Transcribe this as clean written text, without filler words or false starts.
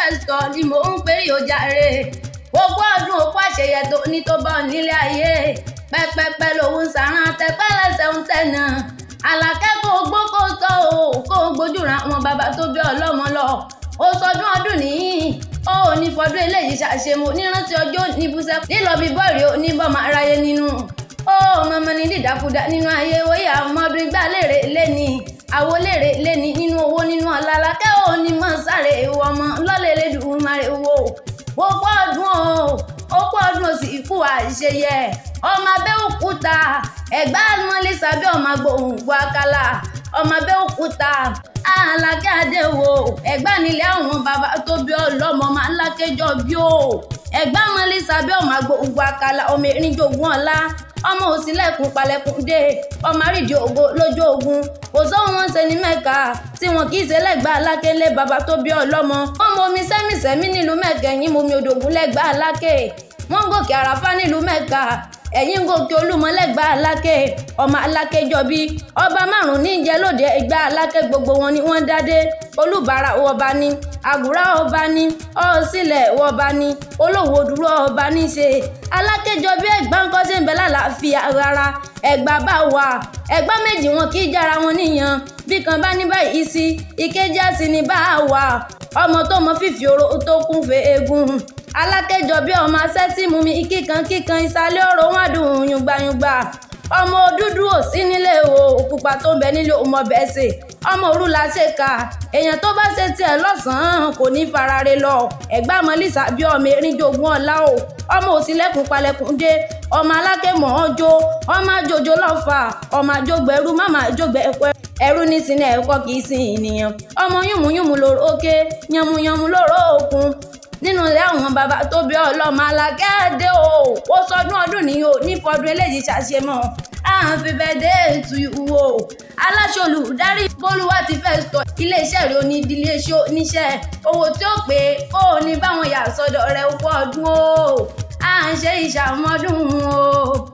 Festor ni mò ń pè yóò jàre. Ogún ọdún òkú àṣeyẹ tó ní tó bọ̀ nílé ayé. Pẹ́pẹ́pẹ́ lòun sàrán tẹpẹ́ lẹ́sẹ̀ ń tẹ̀nà. Àlàkẹ́ kò gbó kó tọ́ o, kó gbójú ra àwọn bàbá tó bí ọlọ́mọ lọ. Ó sọdún ọdún nìyí, ó ní fọdún eléyìí ṣàṣemọ nírántí ọjọ́ níbùsẹ̀ lílọ bí bọ́ọ̀rì oníbọ̀ máa ráyé nínú. Ó mọ̀mọ́ ní dídàkudà nínú ayé wòye àmọ́dún igbá lèrè lẹ́ni àwo lèrè lẹ́ni nínú owó nínú ọ̀la. Àlàkẹ́ ò ní mọ̀ sáré ewu ọmọ lọ́lẹ̀ Elédùmarè wò. Ogún ọdún o, ogún ọdún ò sì kú àṣeyẹ. Ọmọ Abẹ́òkúta, Ẹ̀gbá mọ́lẹ́sàbí, ọmọ agbóhùngbò àkàlà, ọmọ Abẹ́òkúta. Àlàkẹ́ Adéwò, Ẹ̀gbá nílé àwọn bàbá tó bí ọlọ́mọ, máa lákéjọ bí o. Ẹ̀gbá mọ́lẹ́sàbí, ọmọ agbóhùngbò àkàlà, ọmọ erinjogún ọlá, ọmọ òsínlẹ̀kùn palẹ̀kùn dé, ọmọ àrídìí ògo lójú ogun. Kò sóhun wọn ṣe ní Mẹ́ka tí wọn kì í ṣe lẹ́gbàá Aláké bàbá tó bí ọlọ́mọ. Wọ́n mọ omi sẹ́mìsẹ́mì nílùú Mẹ́ka, ẹ̀yìn momi odògùn lẹ́gbàá Aláké. Wọ́n gòkè Àràfá nílùú Mẹ́ka, ẹ̀yìn gòkè Olúmọ lẹ́gbàá Aláké. Ọmọ Aláké jọbí ọba márùn-ún níjẹ́ lóde Ẹ̀gbá Aláké, gbogbo wọn ni wọ́n dádé. Olúbàrà ọba ni, Àgùrá ọba ni, Ọ̀sílẹ̀ ọba ni, Olówó dúró ọba ní ṣe. Alákéjọbí Ẹ̀gbá ńkọ́, ṣe ń bẹ lálàáfíà rárá? Ẹ̀gbá bá wà, Ẹ̀gbá méjì wọn kì í jára wọn níyàn. Bí kan bá ní báyìí sí, ìkejì á sì ní bá wà. Ọmọ tó mọ fífi oró tó kún fún eegun. Alákéjọbí ọmọ asẹ́tì mú mi kíkan kíkan, ìsàlẹ̀ ọ̀rọ̀ wọn dùn yùngbàyùngbà. Ọmọ dúdú ò sí nílé o, òpupa tó ń bẹ nílé o mọ bẹ́ẹ̀ sè. Ọmọ òru la ṣe kà, èèyàn tó bá ṣe tiẹ̀ lọ́sàn-án kò ní farare lọ. Ẹ̀gbá mọ́lísà bí ọmọ erin jogún ọ̀la o, ọmọ òsínlẹ̀kùn palẹ̀kùn dé, ọmọ Aláké mọ̀ ọ́ jó, ọmọ àjòjò lọ́fà, ọmọ àjògbẹ̀rú máma àjògbẹ̀ ẹ̀kọ́ ẹrú ní sinú ẹ̀kọ́ kì í sin ènìyàn. Ọmọ yùmùyùmù lóró òkè, yànmùyànmù lóró òkun nínú ilé àwọn bàbá tó bí ọlọ́mọ. Alákẹ́ Adé o, ó sọdún ọdún ní o ní fọdún eléyìí ṣàṣemọ́. Happy birthday to you o. Aláṣẹ olùdarí Bólúwa ti fẹ́ sọ iléeṣẹ́ rẹ̀ onídìílé oníṣẹ́ owó tí ó pé kó o ní báwọn yà sọ́dọ̀ rẹ̀. Kó ọdún o, à ń ṣe ìṣàmọ́dún o.